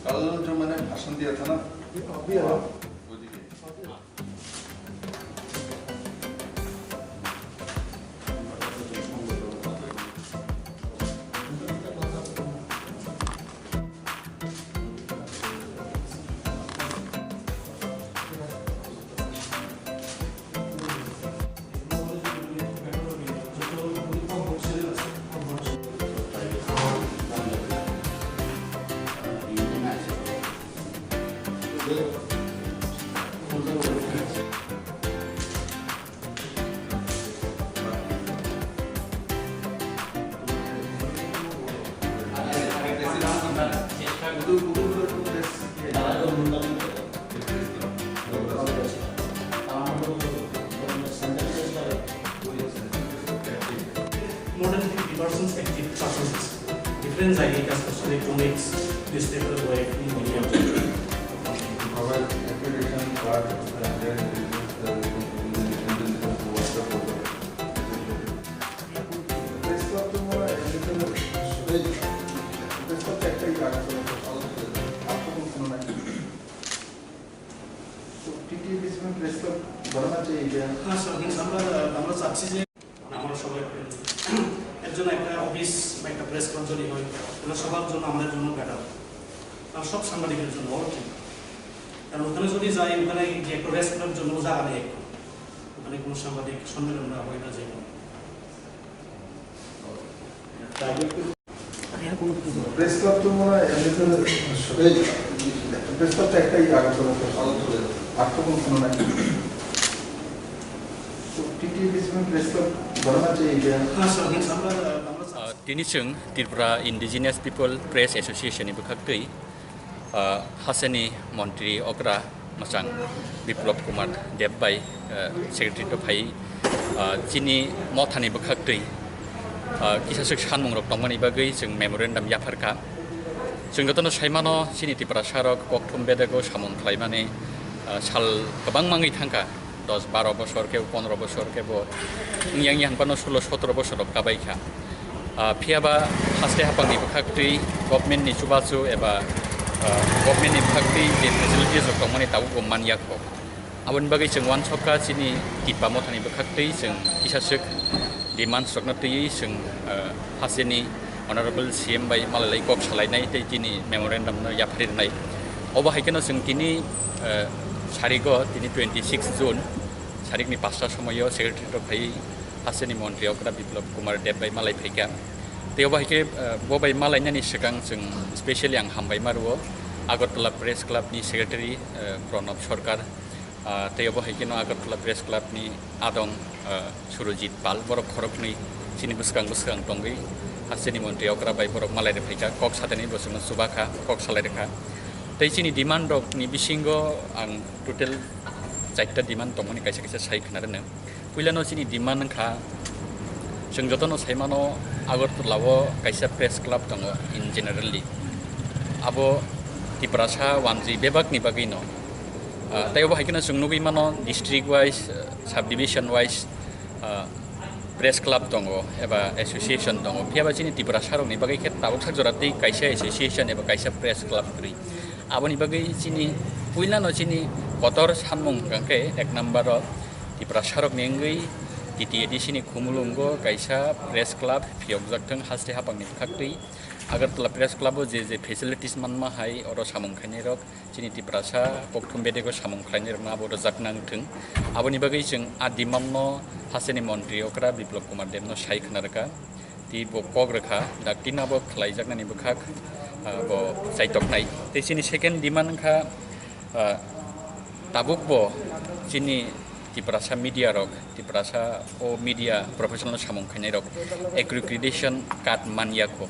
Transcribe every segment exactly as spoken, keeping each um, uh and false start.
কাল যে মানে ভাষণ দিয়ে থা না? ওদিকে। More than fifty percent active persons. Different জায়গায় কাজ করছে, electronics, newspaper, web, media. Our application part, uh, there is, uh, WhatsApp group. Press club তো মনে হয় এমনিতে সবাই, press club তো একটাই কাজ করে, ভালো করে। আর তো কোনো নাই। তো টিটিএফএসএম প্রেস ক্লাব বানানা চাই এটা। হ্যাঁ স্যার, কিন্তু আমরা, আমরা চাচ্ছি যে আমরা সবাই একজন একটা অফিস বা একটা প্রেস ক্লাব যদি হয়, তাহলে সবার জন্য, আমাদের জন্য বেটার, আর সব সাংবাদিকের জন্য, all team। কারণ ওখানে যদি যাই, ওখানে গিয়ে একটা প্রেস ক্লাবের জন্য জায়গা নেই, ওখানে কোনো সাংবাদিক সম্মেলন না হয় না, যে কোনো। প্রেস ক্লাব তো মনে হয় এমনিতে সবাই, প্রেস ক্লাব তো একটাই আগরতলা, আগরতলা, আর তো কোনো, কোনো নাই। তো টিটিএফএসএম প্রেস ক্লাব বানানা চাই এটা। হ্যাঁ স্যার, আমরা, আমরা আহ, tini chwng Tripura Indigenous People Press Association ni bwkhak twi, ah, hasteni montri okra mwchang Biplab Kumar Deb bai, ah, secretary to phai, ah, chini mothani bwkhak twi, ah, kisa swk sanmung rok tongmani bagwi chwng memorandum yapharkha. Chwng jotono saimano chini Tiprasa rok kokthum bedego samung khlaimani, ah, sal kwbang mangwi thangkha. Dos baro bosor kebo pondro bosor kebo wngya wngya hinphano sulo sotoro bosor rok kabai kha. Ah, phiyaba haste hapangni bwkhak twi government ni chubachu eba, ah, government ni bwkhak twi je facilities rok tongmani tabukbo manya kho. Aboni bagwi chwng uansukha chini Tipa mothani bwkhak twi chwng kisa swk demands rokno twiwi chwng, ah, hasteni Honorable C M bai malailai kok salainai tei tini memorandum no yapharwi rwnai. Obo hai kheno chwng tini, eh, sarigo tini twenty six June sarikni pasta somoio secretary rok phai hasteni montri okra Biplab Kumar Deb bai malai phaikha. Tei obo hai khe, eh, bo bai malainani swkang chwng specially ang hambai ma rwo Agartala Press Club ni secretary, eh, Pranab Sarkar, ah, tei obo hai kheno Agartala Press Club ni adong, ah, Surojit Pal, borok khoroknwi chini bwskang bwskang tongwi hasteni montri okra bai borok malai rwphaikha, kok satani bo chwngno chubakha, kok salai rwkha. Tei chini demand rokni bisingo ang total chaita demand tongmani kaisa kaisa sai khna rwno. Puilano chini demand wngkha, chwng jotono saimano Agartala o kaisa press club tongo in generally. Abo Tiprasa wanjwi bebakni bagwino Ah, tei obo hai kheno chwng nugwi mano, district wise, ah, subdivision wise, ah, press club tongo eba association tongo. Phiya ba chini Tiprasa rokni bagwi khe tabuk sak jora tei kaisa association eba kaisa press club kwrwi. Aboni bagwi chini puilano chini kotor sanmung hwnkha khe ek number o Tiprasa rokni wngwi T T A D C ni Khumulwngo kaisa press club phiyokjak thwng haste haphangni bwkhaktwi. Agartala press club o je je facilities manma hai oro samung khainai rok, chini Tiprasa kokthum bedego samung khlainai rokno abo rwjak nang thwng. Aboni bagwi chwng a demand no hasteni montri okra Biplab Kumar Deb no sai khna rwkha. Tei bo kok rwkha, dakti no abo khlaijaknani bwkhak, ah, bo chaitoknai. Tei chini second demand wngkha, ah, tabuk bo chini Tiprasa media rok, Tiprasa o media professional samung khainai rok accreditation card man ya kho.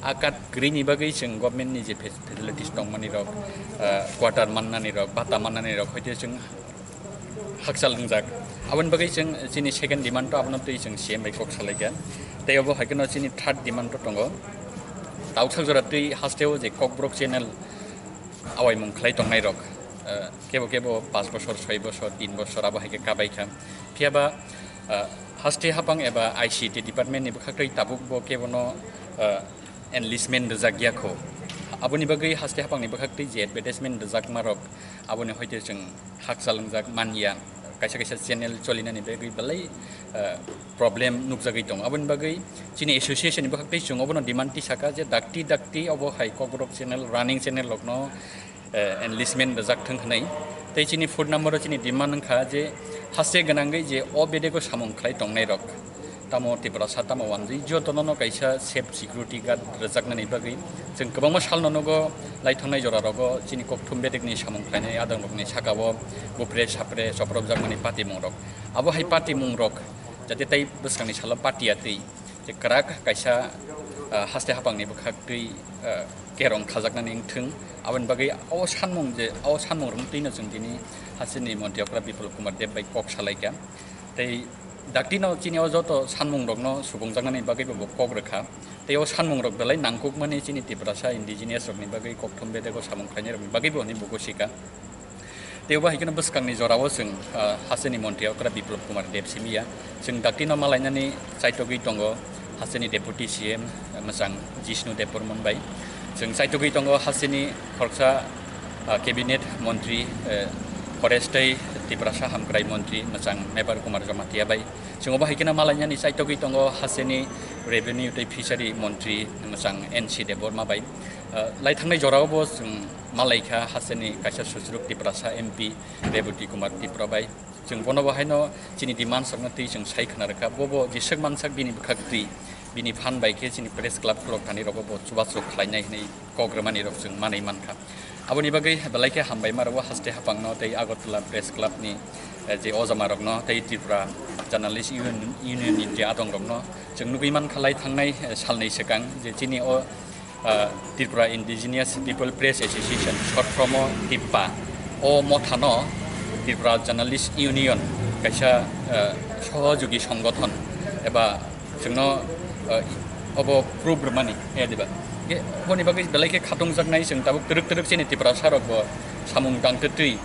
A card kwrwini bagwi chwng government ni je fa-, facilities tongmani rok, ah, quarter mannani rok, bata mannani rok, hoite chwng hakchal wngjak. Aboni bagwi chwng chini second demand to abono twi chwng C M bai kok salaikha. Tei obo hai kheno chini third demand to tongo. Tausak jora twi hasteo je Kokborok channel awaimung khlai tongnai rok, ah, kebo kebo paanch bosor, soi bosor, tin bosor abo hai khe kabai kha. Phiya ba, ah, haste haphang eba I C T department ni bwkhaktwi tabuk bo kebono, ah, enlistment rwjak ya kho. Aboni bagwi haste haphangni bwkhaktwi je advertisement rwjakma rok, aboni hoite chwng hakchal wngjak man ya. Kaisa kaisa channel cholinani bagwi belai, ah, problem nukjagwi tongo. Aboni bagwi chini association ni bwkhaktwi chwng obono demand tisaka je dakti dakti obo hai Kokborok channel, running channel rokno eh, enlistment rwjak thwng hwnwi. Tei chini fourth number o chini demand wngkha je haste gwnangwi je o bedego samung khlai tongnai rok, tamo Tiprasa tamo wanjwi jotono no kaisa safe security guard rwjaknani bagwi chwng kwbangma salno nugo, lai thangnai jora rogo chini kokthum bedekni samung khlainai adang rokni sakao bupre sapre chopropjakmani patimung rok, abo hai patimung rok jate tai bwskangni salo patiya twi je kwrak kaisa, ah, haste haphangni bwkhaktwi, ah, kerong khajaknani wngthwng. Aboni bagwi o sanmung je, o sanmung rwng twino chwng tini hasteni montri okra Biplab Kumar Deb bai kok salaikha. Tei daktino chini o joto sanmung rokno subungjaknani bagwi bo kok rwkha. Tei o sanmung rok belai nangkukmani chini Tiprasa indigenous rokni bagwi, kokthum bedego samung khlainai rokni bagwi bo hwnwi bugo sika. Tei bo hai kheno bwskangni jorao chwng, ah, hasteni montri okra Biplab Kumar Deb simi ya. Chwng daktino malainani chaitogwi tongo hasteni Deputy C M, ah, mwchang Jishnu Debbarman bai. Chwng chaitogwi tongo hasteni khoroksa, ah, cabinet montri, eh, forest tei Tiprasa hamkrai montri mwchang Mebar Kumar Jamatia bai. Chwng bo hai kheno malainani chaitogwi tongo hasteni revenue tei fishery montri mwchang N C Debbarma bai. Ah, lai thangnai jorao bo chwng malaikha hasteni kaisa susuruk Tiprasa M P Rebati Kumar Tripura bai. Chwng bono bo haino chini demand sakno twi chwng sai khna rwkha. Bo bo jeswk mansak bini bwkhak twi, bini phan bai khe chini press club khulok thani rogo bo chubachu khlainai hwnwi kok rwmani rok chwng manwi mankha. Aboni bagwi belai khe hambai ma rwo haste haphangno tei Agartala Press Club ni, eh, je ojama rokno tei Tripura Journalist Union, Union ni je adong rokno chwng nugwi mankha lai thangnai, eh, salnwi swkang je chini o ah, Tripura Indigenous People Press Association, short form o TIPPA, o mothano Tripura Journalist Union kaisa, ah, sohojogi songothon eba chwngno, ah, obo proof rwmani, ya diba? Ge-, oboni bagwi belai khe khatungjaknai chwng tabuk twrwk twrwk chini Tiprasa rokbo samung tang twtwi.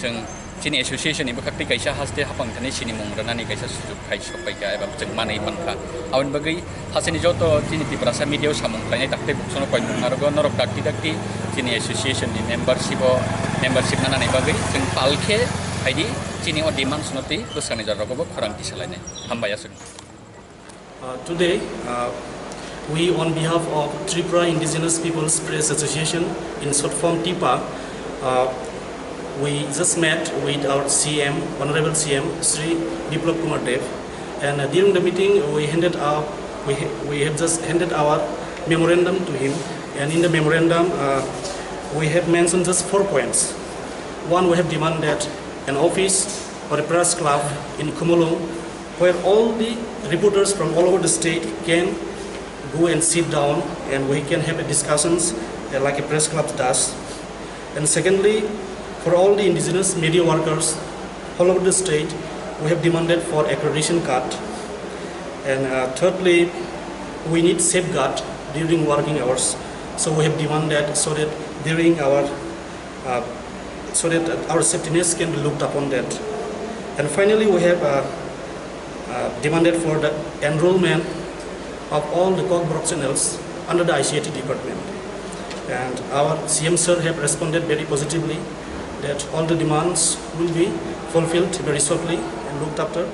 Chwng chini association ni bwkhak twi kaisa haste haphang thani sinimung rwnani kaisa sujuk khai sokpaikha eba chwng manwi mankha. Aboni bagwi hasteni joto chini Tiprasa media o samung khlainai dakti buksono koimung narogo norok dakti dakti chini association ni membership o, membership nanani bagwi chwng pal khe phaidi chini o demands no twi bwskangni jora rogo bo khorang tisalainai. Hambai aswk. Uh, today, uh, we, on behalf of Tripura Indigenous People's Press Association, in short form TIPPA, uh, we just met with our C M, Honorable C M, Shri Biplab Kumar Deb, and, uh, during the meeting, we handed up, we, ha-, we have just handed our memorandum to him, and in the memorandum, uh, we have mentioned just four points. One, we have demanded an office or a press club in Khumulwng where all the reporters from all over the state can go and sit down and we can have a discussions, uh, like a press club does. And secondly, for all the indigenous media workers all over the state, we have demanded for accreditation card. And, uh, thirdly, we need safeguard during working hours. So we have demanded so that during our, uh, so that our safetiness can be looked upon that. And finally, we have uh, uh, demanded for the enrollment of all the Kokborok channels under the I C I T department. And our C M sir have responded very positively that all the demands will be fulfilled very shortly and looked after.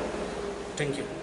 Thank you.